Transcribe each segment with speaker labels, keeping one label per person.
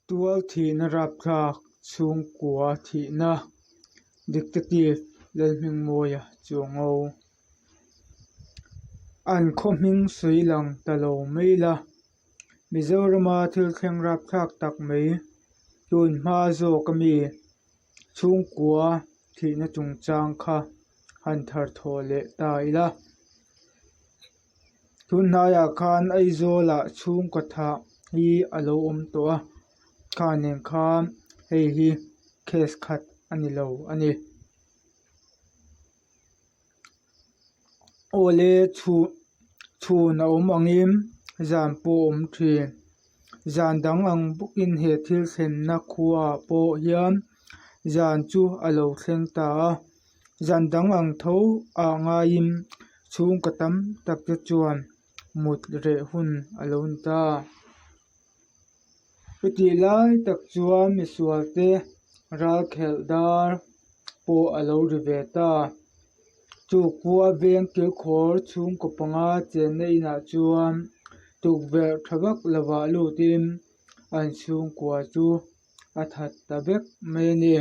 Speaker 1: Tual thihna rapthlak chhungkua thihna Detective Lalhmingmawia Chuango an khaw hming sawi lang ta lo mai la. Mizorama thil thleng rapthlak tak mai tun hma zawk ami chhungkua thihna chungchang kha han thar thawh leh ta ila. Tun hnaiah khan Aizawlah chhungkaw thah hi a lo awm tawh a, kha nen khan hei hi case khat a ni lo a ni. Awle chhun chhun a awm angin zan pawh a awm thin. Zan dang ang bawkin he thil thlenna khuaah pawh hian zan chu a lo thleng ta a. Zan dang ang tho ah ngaiin chhungkaw tam tak te chuan mut reh hun a lo ni ta. Chutih lai tak chuan misual te ral khelh dar pawh a lo ri ve ta. Chu khua veng kilkhawr chhungkaw panga chenna inah chuan tukverh tha vak lovah lutin an chhungkua chu a that ta vek mai a ni.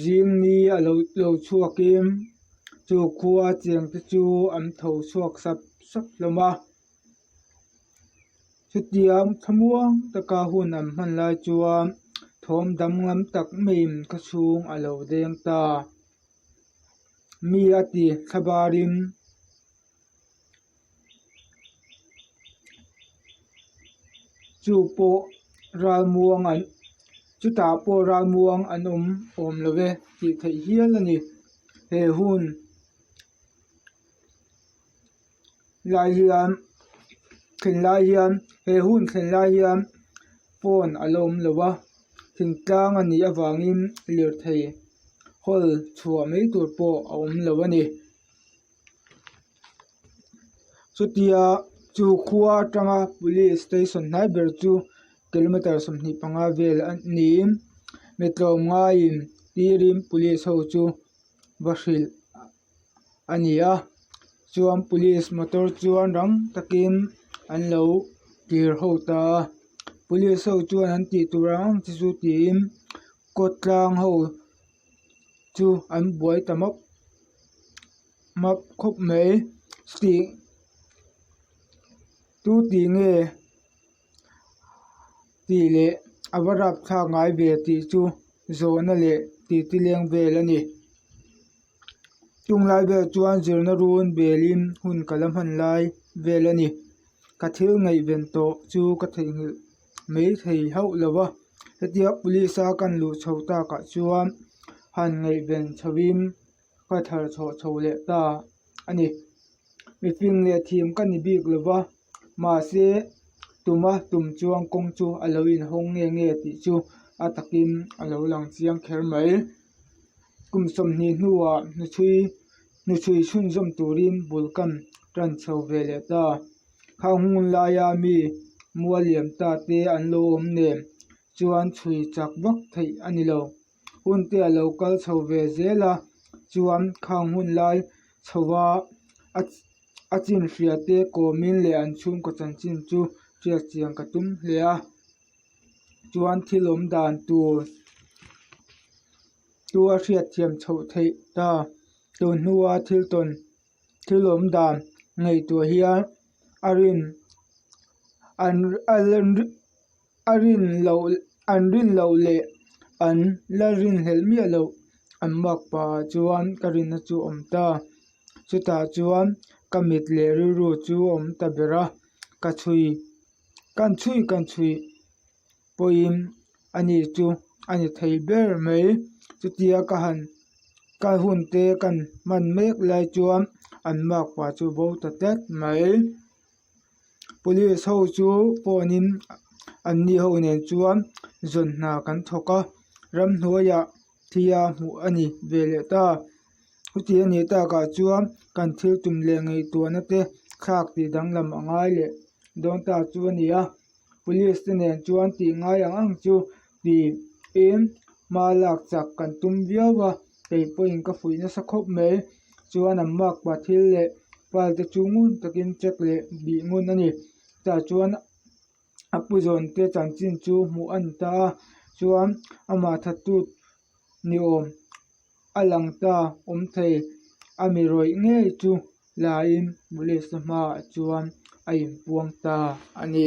Speaker 1: Zing ni a lo lo chhuakin chu khua cheng te chu an tho chhuak sap sap hlawm a chutia thlamuang taka hun an hman lai chuan thawm danglam tak maiin khawchhung a lo deng ta mi a ti thlabarin. Chu pawh ralmuang an chutah pawh ralmuang an awm awm lo ve tih theih hial a ni he hun lai hian thlen lai hian he hun thlen lai hian phone a la awm lo va thingtlang a nih avangin lirthei hawl chhuah mai tur pawh a awm lo a ni. Chutia chu khua atanga police station hnai ber chu kilometer 25 vel a niin mi tlawmngaiin tirin police ho chu va hrilh a ni a chuan police motor chuan rang takin an lo tir ho ta a police ho chuan an tih tur ang ang te chu tiin kawt tlang ho chu an buai ta map map khawp mai tih tu tih nge tih leh a va rapthlak ngai ve tih chu zawhna leh tih ti leng vel a ni chung lai vel chuan zirna run belin hun ka la hman lai vel a ni ka thil ngaihven tawh chu ka theihnghilh mai thei hauh lo va hetia police a kan luh chho takah chuan han ngaihven chho in ka thar chhuah chho leh ta a ni. Mifing leh thiam ka ni bik lo va, mahse tuma tum chuan kawng chu a lo inhawng nge nge tih chu a takin a lo lang chiang kher mai. Kum 20 hnuah hnuchhui hnuchhui chhunzawm turin bul kan tan chho ve leh ta. Khang hun laia mi mual liam ta te an lo awm nen chuan chhui chak vak theih a ni lo. Hun te a lo kal chho ve zel a, chuan khang hun lai chhova a chin hria te kawmin leh an chhungkaw chanchin chu hriat chiang ka tum hle a, chuan thil awm dan tur chu a hriat thiam chhoh theih ta. Tun hnua thil tawn thil awm dan ngaihtuah hian a rin an a rin loh an rin loh leh an la rinhlelh miah loh an mak pah chuan ka rinna chu a awm ta. Chutah chuan ka mit leh rilru chu a awm ta ber a, ka chhui kan chhui kan chhui pawhin ani chu a ni thei ber mai. Chutia ka han ka hun te kan hman mek lai chuan an mak pah chu bo ta tlat mai. Police ho chu phone in an ni ho nen chuan zawn hna kan thawk a ramhnuaiah thi a hmuh a ni ve leh ta chuti a nih takah chuan kan thil tum leh ngaihtuahna te thlak tih danglam a ngai leh dawn ta chu a ni a police te nen chuan tih ngai ang ang chu tiin hma lak chak kan tum viau a kei pawhin ka fuih nasa khawp mai chuan an makpa thil leh file te chu ngun takin check leh bih ngun a ni tah chuan a pa. pu zawn te chanchin chu hmuh a ni ta a, chuan amah thattu ni awm a lang ta awm thei a mi rawih ngei chu laiin police te hmaah chuan a inpuang ta a ni.